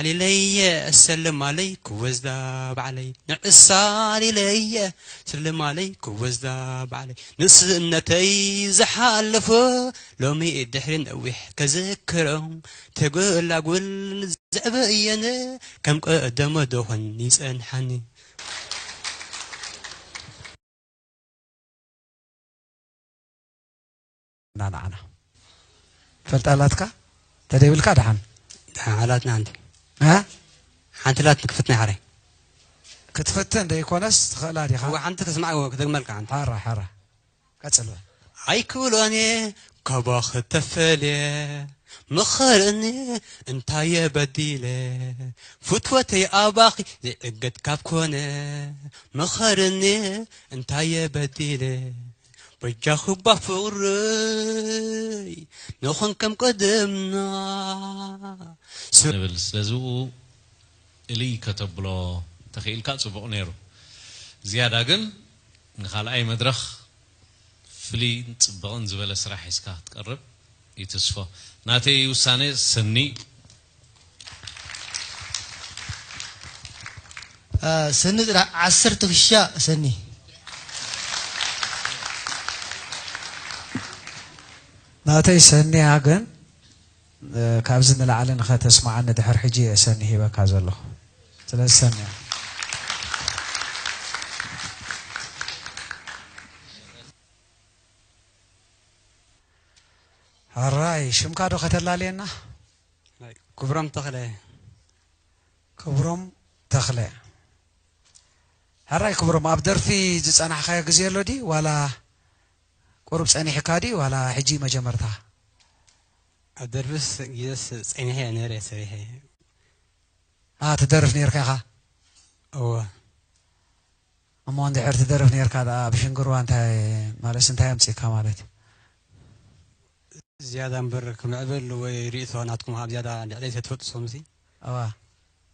ሊለየ ሰልማለይ ክወስዳ ባዕለይ ንዕሳ ሊለየ ሰልማለይ ክወስዳ ባዕለይ ንስእነተይ ዝሓለፎ ሎሚ ድሕሪ ነዊሕ ከዘክሮ ተጎላጉል ዘዕበየነ ከም ቀደሞ ደኾን ይጸንሓኒ። እና ንዓና ፈልጣ ኣላትካ ተደይብልካ ደሓን ደሓን ኣላትና ሓንቲ እ ሓንቲ ላት ክትፍትና ሓራይ ክትፍትን ደይኮነስ ትኽእላ ዲኻ እዋ ሓንቲ ከስማዕ ክትደግመልካ ሓንቲ ሓራ ሓራ ቀጽል በል ኣይክብሎን እየ ካባኺ ተፈልየ ምኸርኒ እንታየ በዲለ ፍትወተይ ኣባኺ ዘይዕገት ካብ ኮነ ምኸርኒ እንታየ በዲለ በጃኺ እባ ፍቕረይ ንኹን ከም ቀደምና ንብል ስለዚ ብኡ እልይ ከተብሎ እንተኽኢልካ ጽቡቕ ነይሩ ዝያዳ ግን ንኻልኣይ መድረኽ ፍልይን ጽብቕን ዝበለ ስራሕ ሒዝካ ክትቀርብ ይትስፎ ናተይ ውሳነ ሰኒ ሰኒ ጥራሕ ዓሰርተ ክሻ ሰኒ ናተይ ሰኒያ ግን ካብዚ ንላዕሊ ንኸተስምዓኒ ድሕር ሕጂ እየ ሰኒ ሂበካ ዘለኹ ስለዚ ሰኒያ ሕራይ ሽምካ ዶ ከተላልየና ክብሮም ተኽለ ክብሮም ተኽለ ሕራይ ክብሮም ኣብ ደርፊ ዝፀናሕካዮ ግዜ ኣሎ ድዩ ዋላ ቁሩብ ፀኒሕካ ድዩ ዋላ ሕጂ መጀመርታ ኣብ ደርፍስ ግዜስ ፀኒሐ እየ ነይረ ሰሪሐ ኣ ትደርፍ ነይርካ ኢኻ እወ እሞ እንድሕር ትደርፍ ነይርካ ደኣ ኣብ ሽንግርዋ እንታይ ማለትስ እንታይ ኣምፂእካ ማለት እዩ ዝያዳ እምበር ክምዕብል ወይ ርእቶ ናትኩም ካብ ዝያዳ ልዕለይ ተትፈልጡ ሰሙሲ ኣዋ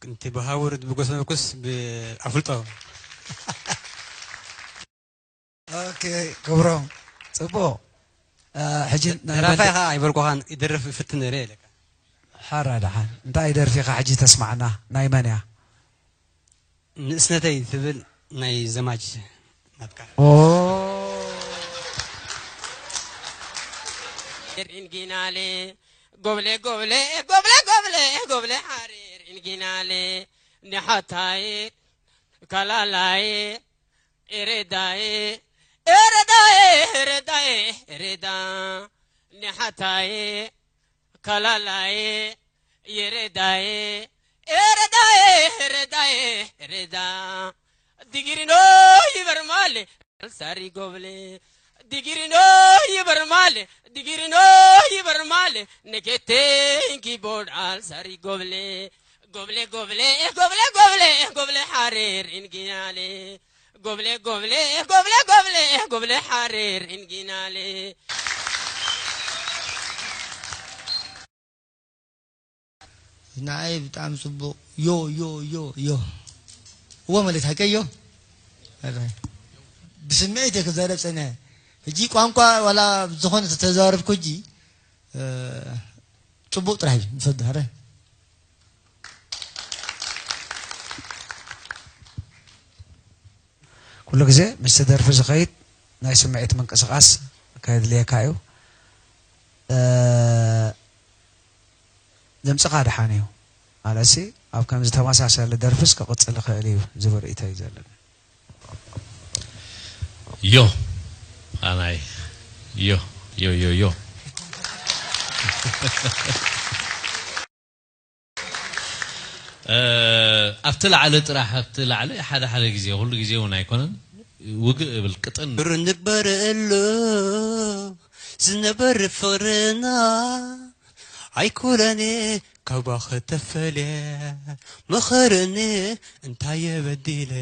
እቲ ብሃውር ብጎሰመኩስ ብኣፍልጦ ኦኬ ክብሮም ፅቡቅ ሕጂ ናይ መን- ደራፋይ ከዓ ኣይበልኩኻን ይደርፍ ይፍትን ነይረ ኢለካ ሓራ ደሓን እንታይ ደርፊ ኢኻ ሕጂ ተስማዕና ናይ መን እያ ንእስነተይ ትብል ናይ ዘማች ናትካ ኦ ሪንጊናሌ ጎብሌ ጎብሌ ጎብሌ ጎብሌ ጎብሌ ሓሬ ሪንጊናሌ ንሓታይ ካላላይ ኤሬዳይ ኤረዳይ ኤረዳይ ኤሬዳ ንሓታይ ካላላይ የረዳዬ ኤረዳዬ ኤረዳዬ ኤረዳ ዲግሪኖ ይበርማል ሳሪ ጎብሌ ዲግሪኖ ይበርማል ዲግሪኖ ይበርማል ነጌቴን ኪቦርድ ኣልሳሪ ጎብሌ ጎብሌ ጎብሌ ጎብሌ ጎብሌ ጎብሌ ሓሬር ኢንጊናሌ ጎብሌ ጎብሌ ጎብሌ ጎብሌ ጎብሌ ሓሬር ኢንጊናሌ ንዓይ ብጣዕሚ ፅቡቕ ዮ ዮ ዮ ዮ እዎ ማለት ሃቀዮ ብስምዒት እየ ክዛረብ ፀኒሐ ሕጂ ቋንቋ ዋላ ዝኾነ ተተዛረብኩ ሕጂ ፅቡቕ ጥራሕ እዩ ንሰዱ ሃረ ኩሉ ግዜ ምስቲ ደርፊ ዝኸይድ ናይ ስምዒት ምንቅስቓስ ከድልየካ እዩ። ድምፅኻ ደሓን እዩ ማለትሲ ኣብ ከምዚ ተመሳሳሊ ደርፍስ ክቕፅል ይኽእል እዩ ዝብል ርእይቶ እዩ ዘለኒ። ዮ ኣናይ ዮ ዮ ዮ ዮ ኣብቲ ላዕሊ ጥራሕ ኣብቲ ላዕሊ ሓደ ሓደ ግዜ ኩሉ ግዜ እውን ኣይኮነን ውግእ እብል ቅጥን ብር ንግበር እሎ ዝነበር ፍቕርና ኣይኩለኔ ካባኸ ተፈልየ ምኸርኒ እንታይ የበዲለ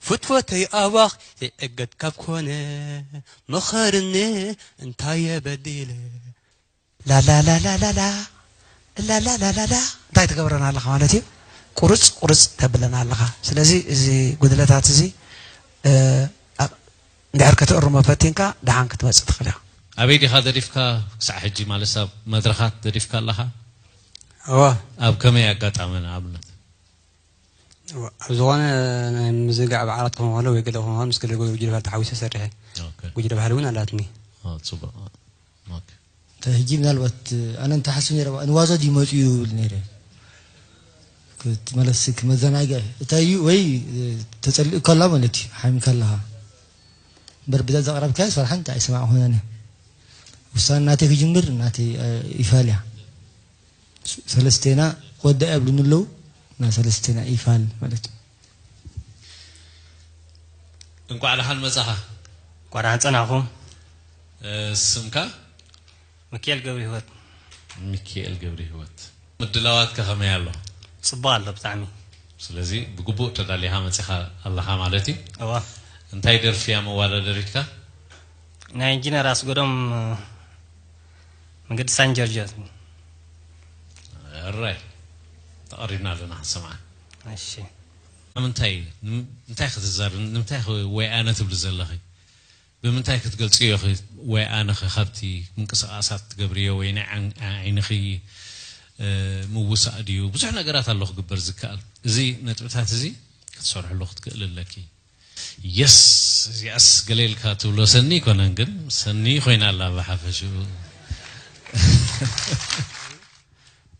ፍትወተይ ኣባኽ ዘይዕገት ካብ ኮነ ምኸርኒ እንታይ የበዲለ ላላላላላላ ላላላላላ እንታይ ትገብረና ኣለኻ ማለት እዩ። ቁርፅ ቁርፅ ተብለና ኣለኻ። ስለዚ እዚ ጉድለታት እዚ እንድሕር ከተእርሞ ፈቲንካ ደሓን ክትመፅእ ትኽእል ኢኻ። ኣበይ ዲኻ ደሪፍካ? ክሳዕ ሕጂ ማለት ኣብ መድረኻት ደሪፍካ ኣለኻ? እዋ ኣብ ከመይ ኣጋጣሚ ንኣብነት? ኣብ ዝኾነ ናይ ምዝጋዕ በዓላት ክኾን ከሎ ወይ ገለ ክኾን ምስ ገለ ጉጅለ ተሓዊሰ ሰሪሐ። ጉጅለ ባህሊ እውን ኣላትኒ። ፅቡቅ። ሕጂ ምናልባት ኣነ እንተሓስብ ነረ ንዋዛ ድዩ መፅኡ ይብል ነረ። መለስ ክመዘናግዕ እንታይ እዩ ወይ ተፀሊኡ ከላ ማለት እዩ ሓሚም ከለኻ እምበር ብዛ ዘቕረብካዮ ስራሕን እንታይ ኣይሰማዕኹን ኣነ። ውሳነ ናተይ ክጅምር ናተይ ይፋል እያ። ሰለስቴና ወዳ ይብሉኒ ኣለዉ። ናይ ሰለስቴና ይፋል ማለት እዩ። እንኳዕ ደሓን መጻኻ። እንኳዕ ደሓን ጸናሕኩም። ስምካ? ሚካኤል ገብረ ህይወት። ሚካኤል ገብረ ህይወት። ምድላዋትካ ከመይ ኣሎ? ጽቡቕ ኣሎ ብጣዕሚ። ስለዚ ብግቡእ ተዳሊኻ መጺኻ ኣለኻ ማለት እዩ። እዋ። እንታይ ደርፊ እያ መዋዳደሪትካ? ናይ ኢንጂነር ኣስገዶም መገዲ ሳን ጆርጆ። እራይ ተቐሪብና ኣለና ክንሰምዓ። እሺ። ንምንታይ እንታይ ክትዛር ንምንታይ ወይ ኣነ ትብሊ ዘለኺ? ብምንታይ ክትገልጽዮ ኢኺ? ወይ ኣነኸ ካብቲ ምንቅስቓሳት ትገብርዮ ወይ ናይ ዓይንኺ ምውሳእ ድዩ? ብዙሕ ነገራት ኣሎ ክግበር ዝከኣል። እዚ ነጥብታት እዚ ክትሰርሕሉ ክትክእል ኣለኪ። የስ እዚኣስ ገለ ኢልካ ትብሎ ሰኒ ኣይኮነን ግን ሰኒ ኮይና ኣላ ብሓፈሽኡ።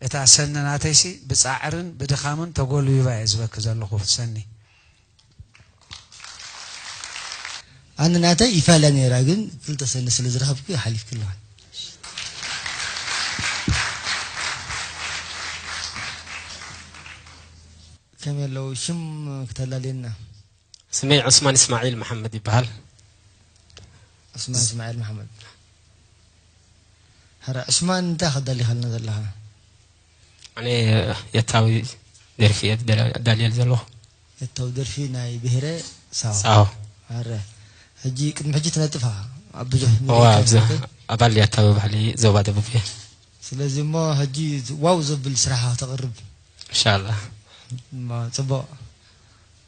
እታ ሰኒ ናተይሲ ብጻዕርን ብድኻምን ተጎልቢባ እየ ዝበኪ ዘለኹ ሰኒ። ኣነ ናተይ ይፋል እያ ነይራ ግን ክልተ ሰኒ ስለ ዝረኸብኩ ሓሊፍኪ ኣለኻ። ከመይ ኣለዉ ሽም ክተላልየና? ስመይ ዑስማን እስማዒል መሓመድ ይበሃል። ዑስማን እስማዒል መሓመድ። ሕረ ዑስማን እንታይ ከዳሊኻልና ዘለኻ? ኣነ የታዊ ደርፊ እየ ኣዳልየል ዘለኹ። የታዊ ደርፊ ናይ ብሄረ ሳዋ። ሳዋ። ሕረ ሕጂ ቅድሚ ሕጂ ትነጥፍ ኢኻ ኣብ ብዙሕ እዋ ኣብዚ ኣባል የታዊ ባህሊ ዞባ ደቡብ እየ። ስለዚ እሞ ሕጂ ዋው ዘብል ስራሓ ክተቕርብ እንሻላ። እሞ ጽቡቕ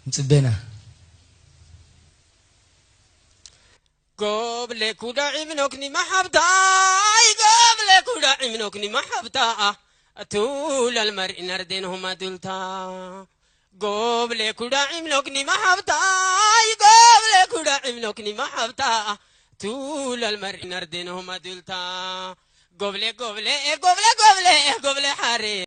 ንጽበና። ጎብሌ ኩዳ ዒምኖክኒ ማሓብታይ ጎብሌ ኩዳ ዒምኖክኒ ማሓብታ ኣቱለል መርኢነር ዴንሆማ ዱልታ ጎብሌ ኩዳ ዒምኖክኒ ማሓብታይ ጎብሌ ኩዳ ዒምኖክኒ ማሓብታ ቱለል መርኢነር ዴንሆማ ዱልታ ጎብሌ ጎብሌ ጎብሌ ጎብሌ ጎብሌ ሓሬ